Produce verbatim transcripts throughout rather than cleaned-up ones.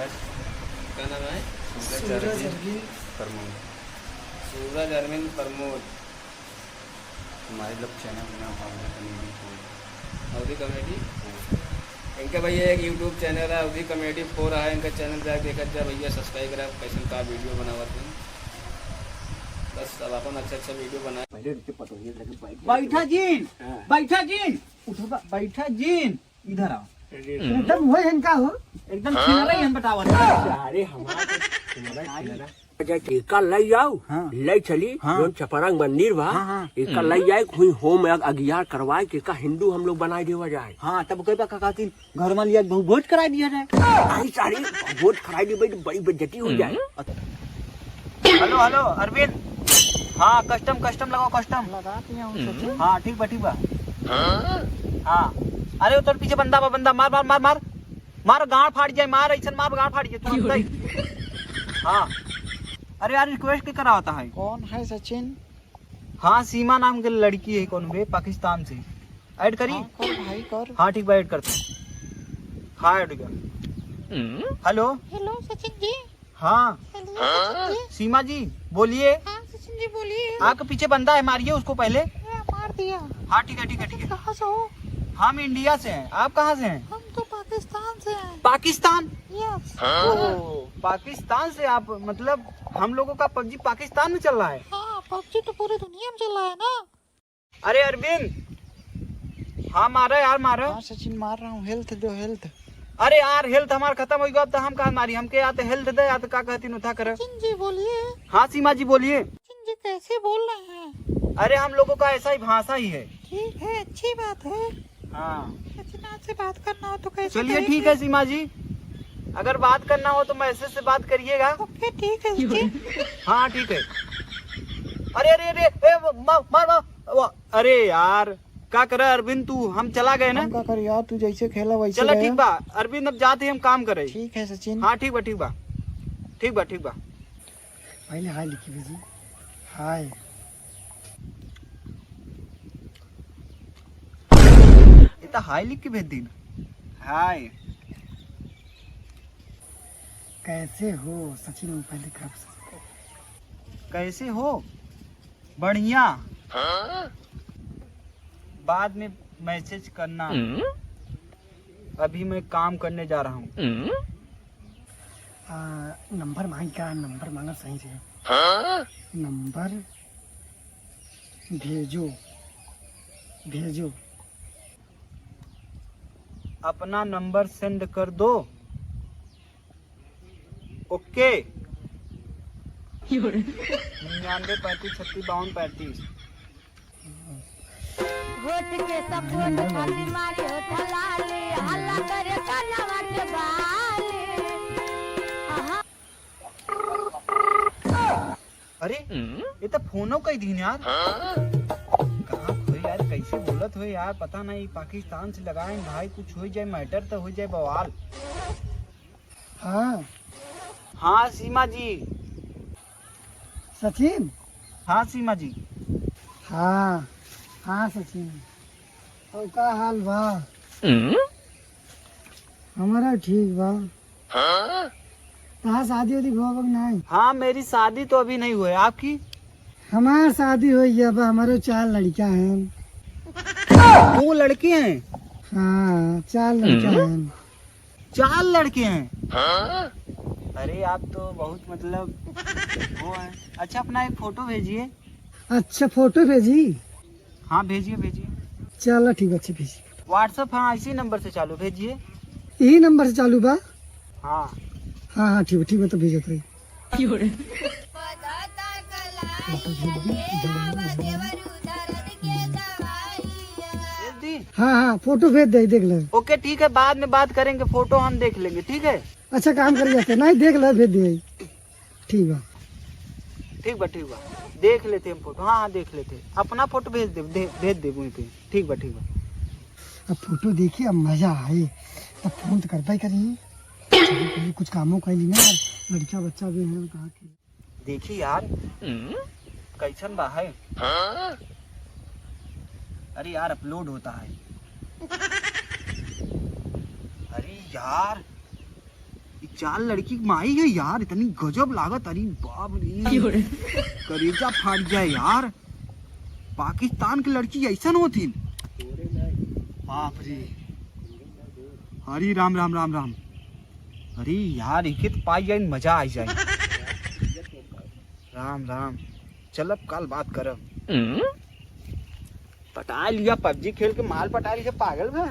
क्या नाम है? सूरज सूरज अरविंद। अरविंद प्रमोद। सूरज अरविंद प्रमोद। हमारे लोग channel का नाम अवधी comedy four। अवधी comedy four। इनका भैया एक YouTube channel है, अवधी comedy four है, इनका channel जाके देखा जा भैया, subscribe करा, कैसन का video बनावत हैं। बस अब अपन अच्छा अच्छा video बनाए। पहले रुक के पटोहिए लगे बैठ। बैठा जिन, हाँ। बैठा जिन, उठो बा-, बैठा जिन, इधर आओ। एकदम वही इनका हो, एकदम छिनरा ही हम बतावत हैं। अरे हमारा तो छिनरा, छिनरा। एका लई जाओ, हाँ। लई चली, हाँ। जौन चपरंग मंदिर बा, हाँ, हाँ। एका लई जाए, हुई होम अग-, अगियार करवाए, के का हिंदू हम लोग बनाए देवा जाए। हाँ, तब कहे बा का कहतीन, घर में लिया बहु भोज कराई दिया जाए। अरे सारी भोज कराई दी भाई, तो बड़ी बेइज्जती हो जाए। Hello, hello, Arvind. हाँ, custom, custom लगाओ, custom। लगा दिया हूँ, सचिन। हाँ, ठीक बा, ठीक बा। हाँ। अरे, उतर पीछे बंदा बा, बंदा, मार, मार, मार, मार। मार, गाड़ फाड़ जाए, मार, ऐसन मार, गाड़ फाड़ जाए, तू अंदर ही। हाँ। अरे यार, request के करावता है? कौन है सचिन? हाँ, सीमा नाम के लड़की है, कौन बे, पाकिस्तान से। Add करी? हाँ, कर भाई, कर। हाँ, ठीक बा, add करता हूँ। हाँ, add हो गया। हेलो। हेलो, सचिन जी। हाँ। हेलो, सचिन जी। सीमा जी, बोलिए। हाँ, सचिन जी, बोलिए। आपके पीछे बंदा है, मारिए उसको पहले। हाँ, मार दिया। हाँ, ठीक है, ठीक है, ठीक है। कहाँ से हो? हम इंडिया से हैं, आप कहाँ से हैं? हम तो पाकिस्तान से हैं। पाकिस्तान? Yes। ओ, पाकिस्तान से आप, मतलब, हम लोगों का PUBG पाकिस्तान में चल रहा है? हाँ, PUBG तो पूरी दुनिया में चल रहा है ना। अरे अरविंद, हाँ, मारा यार, मारा। हाँ सचिन, मार रहा हूँ, health दो, health। अरे यार, health हमार खत्म हो गया, अब तो हम कहाँ मारी, हमके या तो health दे, या तो का कहती नुथा करे। सचिन जी बोलिए। हाँ सीमा जी बोलिए। सचिन जी कैसे बोल रहे हैं? अरे हम लोगों का ऐसा ही भाषा ही है। ठीक है, अच्छी बात है। हाँ। सचिन, आपसे बात करना हो तो कैसे चलिए, करेंगे? ठीक है सीमा जी, अगर बात करना हो तो message से बात करिएगा। OK, ठीक है सचिन। हाँ, ठीक है। अरे, अरे, अरे, ए, वो, मा-, मार, मार, वो, अरे यार, का करे अरविंद तू, हम चला गए ना। हम का करे यार, तू जैसे खेला वैसे चला, रहे। ठीक बा अरविंद, अब जाते हम काम करे। ठीक है सचिन। हाँ, ठीक बा, ठीक बा, ठीक बा, ठीक बा। पहले hi लिखी भेजी, hi। ये तो hi लिख के भेज दी ना। Hi। कैसे हो सचिन? पहले खराब से कैसे हो? बढ़िया। बाद में message करना। अभी मैं काम करने जा रहा हूँ। आ, नंबर मांग का, नंबर मांगा सही से। नंबर भेजो, भेजो। अपना नंबर send कर दो। OK। निन्यानवे पैंतीस छत्तीस बावन पैंतीस। होठ के support खातिर मारी होठ लाली, हल्ला करे कनवा के बाली। आहा। अरे, ये तो फोनो कई दिन यार। कहाँ खोई यार, कैसे बोलत हो यार, पता नहीं, पाकिस्तान से लगाए हैं भाई, कुछ हो जाए, matter तो हो जाए बवाल। हाँ। हाँ सीमा जी। सचिन? हाँ सीमा जी। हाँ, हाँ सचिन। और का हाल बा? हमारा ठीक बा। हाँ? तहार शादी उदी हुआ बा कि नहीं? हाँ, मेरी शादी तो अभी नहीं हुआ है। आपकी? हमार शादी हो गया बा, हमारे चार लड़कियां हैं। दो लड़के हैं? हाँ, चार लड़कियां हैं। चार लड़के हैं? हाँ? अरे, आप तो बहुत, मतलब, वो हैं। अच्छा, अपना एक फोटो भेजिए। अच्छा, फोटो भेजी? हाँ, भेजिए, भेजिए। चलो, ठीक, अच्छे भेजिए। WhatsApp, हाँ, इसी नंबर से चालू, भेजिए। यही नंबर से चालू बा? हाँ। हाँ, हाँ, ठीक बा, ठीक बा, तो भेजत रही। भेज दी? हाँ, हाँ, फोटो भेज दे, देख ले। OK, ठीक है, बाद में बात करेंगे, फोटो हम देख लेंगे, ठीक है? अच्छा काम कर जाते, नहीं देख ले, भेज दे। ठीक बा। ठीक बा, ठीक बा, देख लेते हम फोटो। हाँ, हाँ, देख लेते। अपना फोटो भेज दे, दे, भेज दे वहीं पे। ठीक बा, ठीक बा। अब फोटो देखी, अब मजा आई, तब फोन तो करबे करी। चलो, पहले कुछ कामों कर ली ना, लड़का बच्चा भी है, कहाँ के। देखी यार, कैसन बा है? अरे यार, upload होता है। अरे यार, ई चार लड़की की माई है यार, इतनी गजब लागत, अरे बाप रे। करेजा फाट जाए यार, पाकिस्तान की लड़की ऐसन होती। बाप रे। हरी राम राम राम राम। अरे यार, एके तो पाई जाए, मजा आ जाए। राम राम। चल, अब कल बात करब। पटा लिया, पबजी खेल के माल पटा लिया, पागल बा।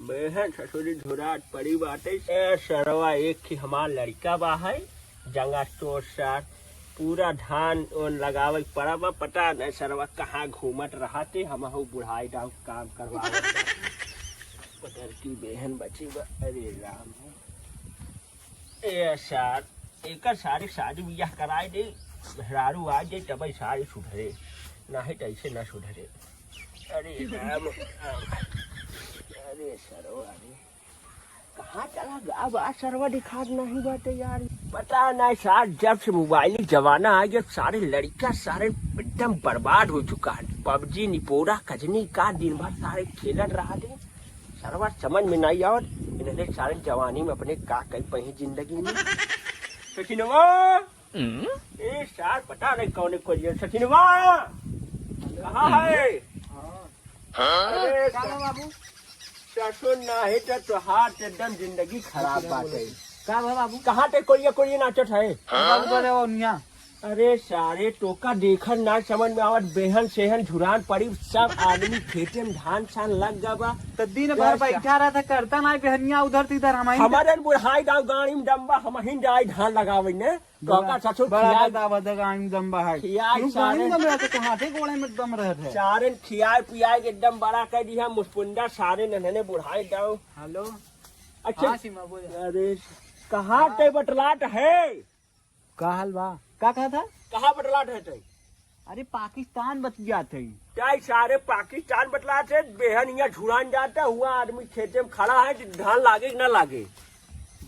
बेहन ससुरी झुराट पड़ी बाटे। ए सरवा, एक ही हमार लड़का बा है, जंगा चोर सार, पूरा धान ओन लगावे के पड़ा बा। पता नहीं सरवा कहाँ घूमत रहते, हमहू बुढ़ाई डाउ काम करवावत बा। पतर की बेहन बची बा। अरे राम। ए सार, एकर सारे शादी बियाह कराए दे, मेहरारू आ जाए तबे सारे सुधरे, नाही तो ऐसे ना सुधरे। अरे राम, राम। अरे सरवा रे, कहाँ चला गा बा सरवा, दिखात नहीं बाटे यार। पता नहीं सार, जब से मोबाइल जमाना आ गया, सारे लड़का सारे एकदम बर्बाद हो चुका है। पबजी, निपोरा, कजनी का दिन भर सारे खेलत रहा थे। सरवा समझ में नहीं आवत, इन्हने सारे जवानी में अपने का कई पही जिंदगी में। सचिनवा, ए सार, पता नहीं कौन कोई है। सचिनवा, कहाँ है? हाँ। अरे का बा बाबू? ससुर, नाही तो तोहार तो एकदम जिंदगी खराब बाटे। का बा बाबू? कहाँ ते कोरिया कोरिया नाचत है? बाबू बोले वो निया। अरे सारे, तोका देखन ना समझ में आवत, बेहन सेहन झुरान पड़ी, सब आदमी खेते में धान सान लग गा बा। तो दिन भर बैठा रहता, करता ना, बेहनिया उधर से इधर, हम ही हमारे बुढ़ाई दाव गाड़ी में डम्बा, हम ही जाए धान लगावे ने। तोका ससुर बड़ा खियाए, बता, बता, गाड़ी में दम बा है। खियाए क्यों गाड़ी में सारे दम रहता? तो हाथे गोड़े में दम रहता है। सारे खियाए पियाए के एकदम बड़ा कर दिया, मुस्पुंदा सारे नन्हने बुढ़ाई दाव। हेलो। अच्छा। हाँ, सीमा, बोल। अरे, कहाँ हाँ। ते बटलाट है? का हाल बा? का कहा था? कहाँ बटलाट है तई? अरे, पाकिस्तान बतियात है। क्या सारे पाकिस्तान बटलाट है? बेहन यहाँ झुरान जाता हुआ आदमी खेते में खड़ा है कि धान लागे कि ना लागे?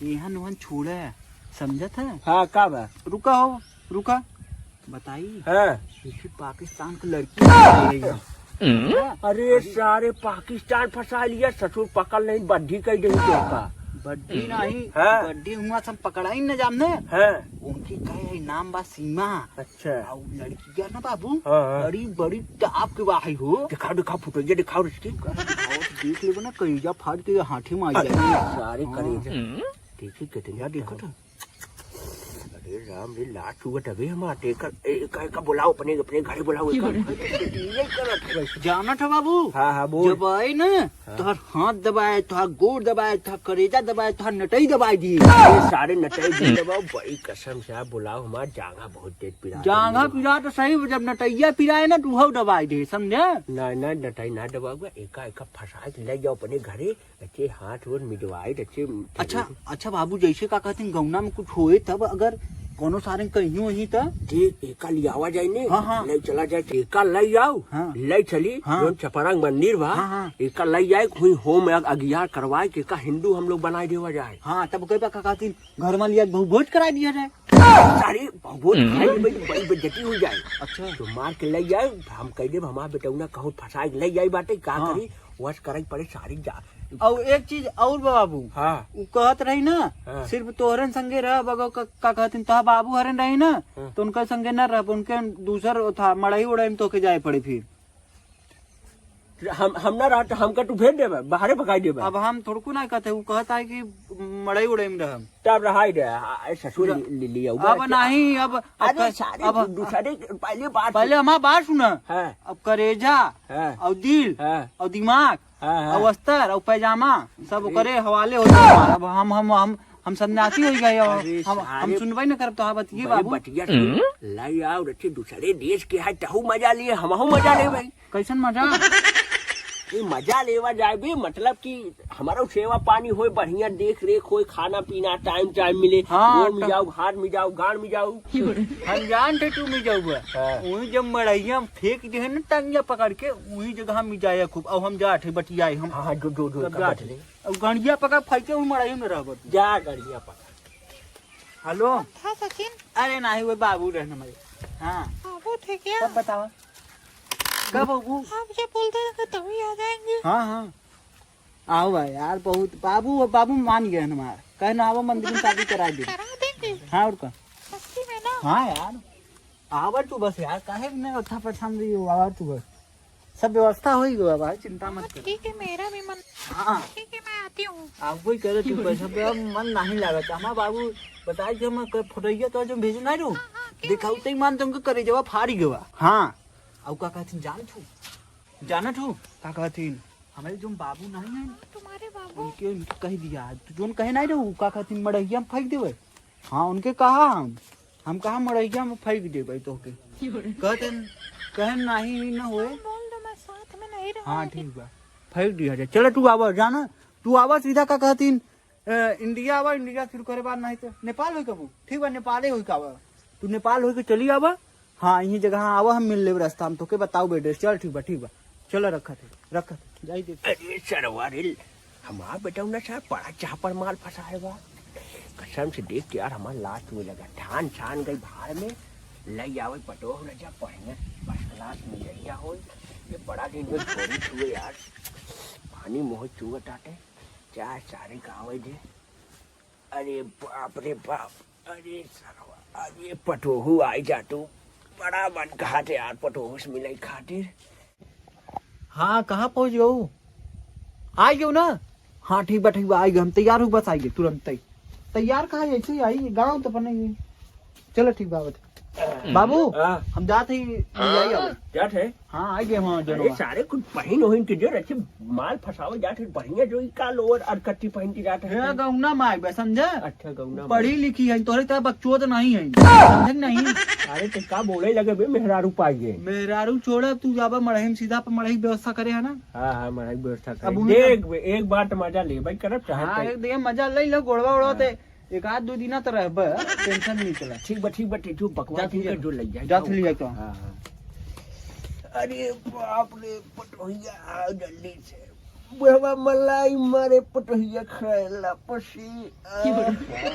बेहन वहन छोड़े, समझत है? हाँ, का बा? रुका हो, रुका। बताई? हाँ। देखी, पाकिस्तान के लड़की आ रही है। अरे सारे, पाकिस्तान फंसा लिया, ससुर पकड़ नहीं, बड्ढी कह देही तोका। बड्ढी नहीं, हाँ। बड्ढी हुआ सब पकड़ाई न जामने। हाँ। उनकी कहे है नाम बा सीमा। अच्छा। और लड़किया ना बाबू, हाँ, हाँ। बड़ी, बड़ी टाप के बा है हो। दिखाओ, दिखाओ, फुटेज दिखाओ इसकी। दिखाओ तो देख लेबो ना, करेजा फाट के हाथे में आ जाए। सारे हाँ। करेजा। देखी कितनी देखो तो। अरे राम रे, लाज चुअत हवे हमार, एकर, ए, एका, एका बुलाओ अपने, अपने घरे बुलाओ एका। ये करत है। जानत है बाबू? हाँ, हाँ, बोल। जब आए ना, हाँ। तोहर हाथ दबाए, तोहर गोड़ दबाए, तोहर करेजा दबाए, तोहर नटई दबाए दिए। ये सारे नटई दे दबाओ, बड़ी कसम से आप बुलाओ, हमार जांघा बहुत तेज पिरात है। जांघा पिरात तो सही, जब नटैया पिराए ना, तो उहउ दबाए दे, समझे? नहीं, नहीं, नटई ना दबाओ, एका, एका फंसा के ले जाओ अपने घरे। अच्छे हाथ गोड़ मिजवाई, अच्छे अच्छा, अच्छा बाबू, जैसे का कहते हैं, गौना में कुछ होए तब अगर कोनो सारे कहियो ही त? देख, एका लियावा जाए ने, हाँ, हाँ। ले चला जाए, एका ले आओ, हाँ। ले चली, हाँ। जोन चपरांग मंदिर बा, हाँ, हाँ। एका ले जाए, हुई होम अग-, अगियार करवाए के एका हिंदू हम लोग बनाए देवा जाए। हाँ, तब कहे बा का कहते हैं, घर में लिया बहु भोज कराए दिया जाए। सारी बहु भोज खाए में बड़ी, बड़ी बेइज्जती हो जाए। अच्छा। तो मार के ले जाए, हम कह देब, हमार बेटौना कहूँ फंसाए के ले जाए बाटे, का हाँ। करी? वश करे पड़े सारी जा। और एक चीज और बा बाबू, हाँ। उ कहत रही ना, हाँ। सिर्फ तोहरन संगे रह बगो का, का कहतिन, तोहार बाबू हरन रही ना, हाँ। तो उनका संगे ना रह, उनके दूसर था मड़ई उड़ई में तोके जाए पड़े फिर। हम, हम ना रहत, हमका तू भेज देबे, बाहरे भगाई देबे। अब हम थोड़को ना कहते, उ कहत है कि मड़ई उड़ई में रह। तब रहाई दे, आ, ए, ससुर पूरा ले, ले, ले आऊ अब बे। नहीं, अब, अब अरे क-, सारे अब दू-, दूसरे के पहले बात पहले सुन। हमार बात सुना। हाँ। अब करेजा हाँ। और दिल हाँ। और दिमाग हाँ, हाँ। और अस्तर और पैजामा सब अरे। ओकरे हवाले हो गए। अब हम, हम, हम, हम सन्यासी हो गए, अब अरे हम, हम सारे सुनबे न करब तो हाँ बतिए बड़े बाबू। बतिया सुन, लाई आओ रचे दूसरे देश के है, तहु मजा लिए, हमहु मजा लेबे। कैसन मजा? ये मजा लेवा जाए बे, मतलब कि हमारो सेवा पानी होए, बढ़िया देख रेख होए, खाना पीना टाइम टाइम मिले, हाँ, गोड़ में तो जाओ, हाथ में जाओ, गांड में जाओ। हम जानते तू में जाऊगा। हाँ। वही जब मड़ैया में फेंक दे है ना टंगिया पकड़ के, वही जगह हम जाए खूब। अब हम जात है बतियाए हम। हाँ, हाँ, जो, जो, जो, तब का जात बटले। है। अब गंडिया पकड़ फेंके हुई मड़ैया में रहबत। जा गंडिया पकड़। हेलो। था सचिन? अरे नहीं, वो बाबू रहने हमारे। हाँ। बाबू थे क्या? तब बतावा। कब बाबू? आप जब बोलते हैं तभी आ जाएंगे। हाँ, हाँ। आओ भाई यार, बहुत बाबू, बाबू मान गए हमार, कहे ना, आवा मंदिर में शादी करा दे। करा देंगे। हाँ, और का? सच्ची में ना? हाँ यार, आवा तू बस यार, काहे में अच्छा परेशान रही हो, आवा तू बस, सब व्यवस्था हो ही गया भाई, चिंता मत कर। ठीक है, मेरा भी मन, हाँ। ठीक है, मैं आती हूँ। आप कोई करे तू बस, अब मन नहीं लागत। हमार बाबू बताए कि हम क-, फोटोइया तो जो भेजे नहीं रहू, हाँ, हाँ, क्यों देखा नहीं? उतई मान तुमको करे जवा फाड़ी गवा। हाँ, अब का कहथिन जान तू, जाना तू का कहथिन, हमारे जो बाबू नहीं है, तुम्हारे बाबू? उनके, उनके कह दिया, तू जोन कहे नहीं रहू, का कहथिन मड़हिया में फेंक देवे। हाँ, उनके कहा हम, हम कहा मड़हिया में फेंक देबे तोहके। कहते न, कहे नाही न होए। बोल दो, मैं साथ में नहीं रहूंगी। हाँ, ठीक बा, फेंक दिया जाए। चलो, तू आवा, जाना, तू आवा सीधा, का कहतीन, अ, इंडिया आवा, इंडिया फिर करे बाद नहीं तो नेपाल होई कबू, ठीक बा, नेपाले होई का आवा, तू नेपाल होई के चली आवा। हाँ, यही जगह आवा, हम मिल लेब रास्ता में, तोके बताऊ बेटे। चल, ठीक बा, ठीक बा, चलो, रखत है, रखत है, जाई देख। अरे सरवा रे, हमार बेटौना सार बड़ा चापड़ माल फंसाए बा। कसम से देख के यार हमार लात में लगा। ठान छान गई भाड़ में, लई आवे पटोह रजा, बढ़िया first class में जइया होई। ये बड़ा दिन में छोरी छुए यार, पानी मुँह चुअत आटे, चाहे सारे का आवे दे। अरे बाप रे बाप, अरे सरवा, अरे पटोहू आई जा तू, बड़ा मन कहा थे यार पटोहू से मिले खातिर। हाँ, कहाँ पहुँच गऊ? आ गयो ना? हाँ, ठीक बा, ठीक बा, आ गए, हम तैयार हो, बस आ गए तुरंत ही। तैयार कहाँ, ऐसे ही आई, गाँव तो बने ही। चलो, ठीक बा, आवत। बाबू, हाँ। हम जात ही, ले आई आवत। जात है? हाँ, आ गए, हाँ, अरे जनवा। सारे कुछ पहिन ओहिन के जो रखे, माल फंसावे जात है, बढ़िया जो ई का लोअर और कट्टी पहिन के जात है। हे, गौना माई बे, समझे? अच्छा, गौना माई। पढ़ी लिखी है, तोहरे तरह बकचोद नहीं है, समझे नहीं? अरे, तो का बोले लगे बे, मेहरारू पाइए। मेहरारू छोड़ा, तू जाबा मड़ही में, सीधा पर मड़ही व्यवस्था करे है ना? हाँ, हाँ, मड़ही व्यवस्था अब करे। उनका देख बे, एक बार तो मजा ले भाई, करब चाहे हाँ, तो। एक दिन मजा ले लो, गोड़वा उड़वा हाँ। ते एक आध दो दिना तो रहबे, tension नहीं चला। ठीक बा, ठीक बा, ठीक, तू बकवास जात इनका लिया। जो लग जाए, जात जाओ। लिया तो। हाँ, हाँ। अरे बाप रे, पटोहिया, आओ जल्दी से। बुढ़वा मलाई मारे पटोहिया खाए ला पसी। की बोले?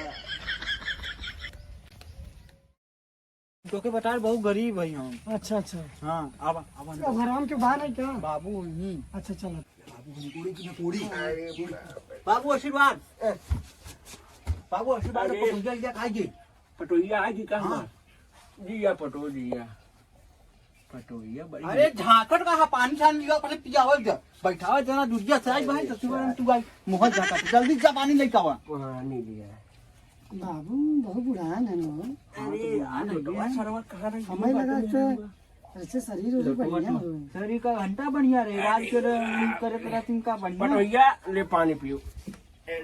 तोके बता, बहुत गरीब है हम। अच्छा, अच्छा। हाँ, आवा, आवा। तो घरवा में के बाहर है क्या? बाबू यहीं। अच्छा, चलो। बाबू, हम पूरी की ना पूरी। बाबू, आशीर्वाद। बाबू, आशीर्वाद, अरे। पटोहिया लिया खाइए। पटोहिया आइगी का हाँ। हमार? जिया पटो, जिया। पटोहिया बड़ी अरे, झांकट का है, पानी छान लिया, पहले पिया हो जा। बैठावा जना, दूधिया से आई भाई, ससुर में तू आई। मोहन झांकट, जल्दी जा, पानी लेके आवा। पानी लिया। बाबू, बहुत बुढ़ान है ना। अरे, हाँ, तो यार, बुढ़ान है, सरवा कहाँ रही? हमें लगा कि ऐसे शरीर उरीर बढ़िया हो। शरीर का घंटा बढ़िया रहे, राज के रहे, करे, करे, तुम का बढ़िया। पटोहिया, ले पानी पियो।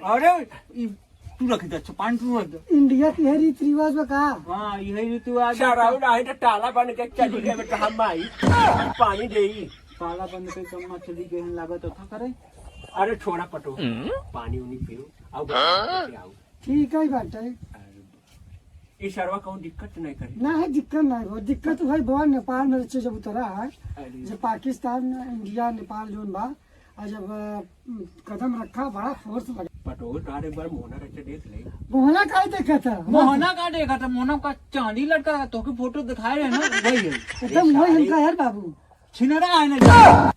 अरे, ई तू रख दे, अच्छा, पानी तू रख दे। इंडिया की है रीति रिवाज बा का? हाँ, यही रीति रिवाज बा। सारा उड़ा है तो ताला बन के चली गए, बेटा, हम आई। पानी दे ई। ताला बन के कम्मा चली गए हैं, लागत था करे। अरे, छोड़ा पटो। हम्म? पानी उनी पियो। आओ, बेटा, आओ। ठीक है, बात है। अरे, ई सरवा कौन दिक्कत नहीं करे? ना है, दिक्कत नहीं हो। दिक्कत है, बहुत नेपाल में से जब उतरा है, अरे। जब पाकिस्तान, इंडिया, नेपाल जोन बा, आ जब, अ, कदम रखा, बड़ा force लगा। पटोल तार एक बार मोहना रख के देख ले। मोहना का देखा था? मोहना का देखा था? मोहना का चांदी लटका था, तोके फोटो दिखाए रहे ना, वही है। एकदम वही हमका यार बाबू। छिनरा है ना।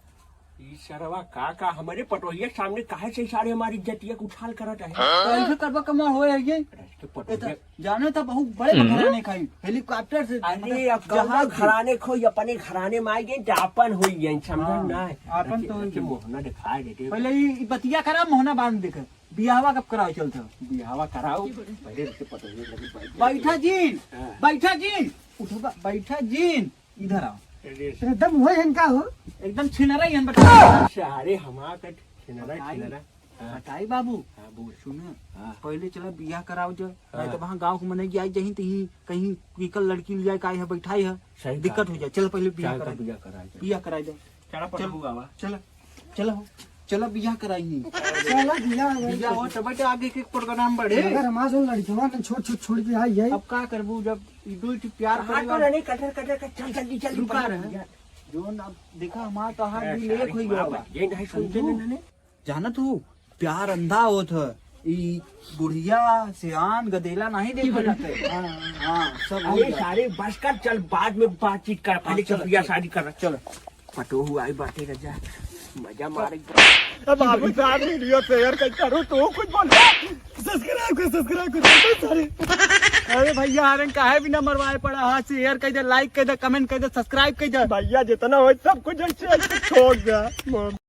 ई सरवा का, का हमारे पटोहिया के सामने काहे से सारे हमारी इज्जतिया के उछाल करत है? तो ऐसे करबा कमा होए है ये। अरे, इसके पटोहिया जाने था, बहुत बड़े हम्म। घराने खाई, helicopter से, अरे, मतलब, अब कौन जहाज से। घराने खोई, अपने घराने में आई गए, तो आपन होई गए, समझा हाँ, ना? आपन तो होई गए। मोहना दिखाई देते। पहले ई, ई बतिया करा, मोहना बाद में देखे। बियाहवा कब करावे चलत हो? बियाहवा कराओ, पहले इसके पता नहीं लगे, बैठ बैठा जीन, हाँ। बैठा जीन, उठो बा-, बैठा जीन, इधर आओ। अरे, एकदम वही हन का हो? एकदम छिनरा ही हन, बता। सारे हमार के छिनरा, बताई। छिनरा। हाँ। बताई बाबू, हाँ, बोल। सुनो, हाँ। पहले चला बियाह कराओ जो, हाँ। नहीं तो वहाँ गाँव के मनई आई जहीं तहीं कहीं निकल लड़की ले जाए, काहे है बैठाई है, सही दिक्कत बात हो है। जाए। चल पहले बियाह चाहे तो कराई। बियाह कराई जाए। बियाह कराई जाए। चला चल। पटबू बाबा। चला, चला हो, चला बियाह कराई। चला बियाह हो। बियाह हो तब तो आगे के program बढ़े। मगर हमार जो लड़कवा ने छोट छोट छोड़ के आई है। अब का करबू जब ई दो ठो प्यार हाँ, करेला। तो नहीं, कटर, कटर, कटर, चल, जल्दी, जल्दी, रुका पहले रहे। बियाह। जोन अब देखा हमार तो हाथ अरे, भी लेक सारे होई गवा बाबा, बा। ये नहीं सुनते समझू? ना, ना, ना। जानत हूँ, प्यार अंधा होत है। ई बुढ़िया, सियान, गदेला नहीं देखा जाते। हाँ, हाँ, सब हो अरे गया। सारे बस कर, चल बाद में बातचीत कर, पहले हाँ, चल चल, बियाह चल। शादी कर। चल। पटोहू आई बाटे रजा, मजा मारे। अब बाबू साहब वीडियो शेयर कर करो तो कुछ बोल। सब्सक्राइब कर, सब्सक्राइब कर, सॉरी। अरे भैया, हरन काहे बिना मरवाए पड़ा? हाँ, शेयर कर दे, लाइक कर दे, कमेंट कर दे, सब्सक्राइब कर दे। भैया, जितना हो सब कुछ ऐसे, ऐसे छोड़ दे।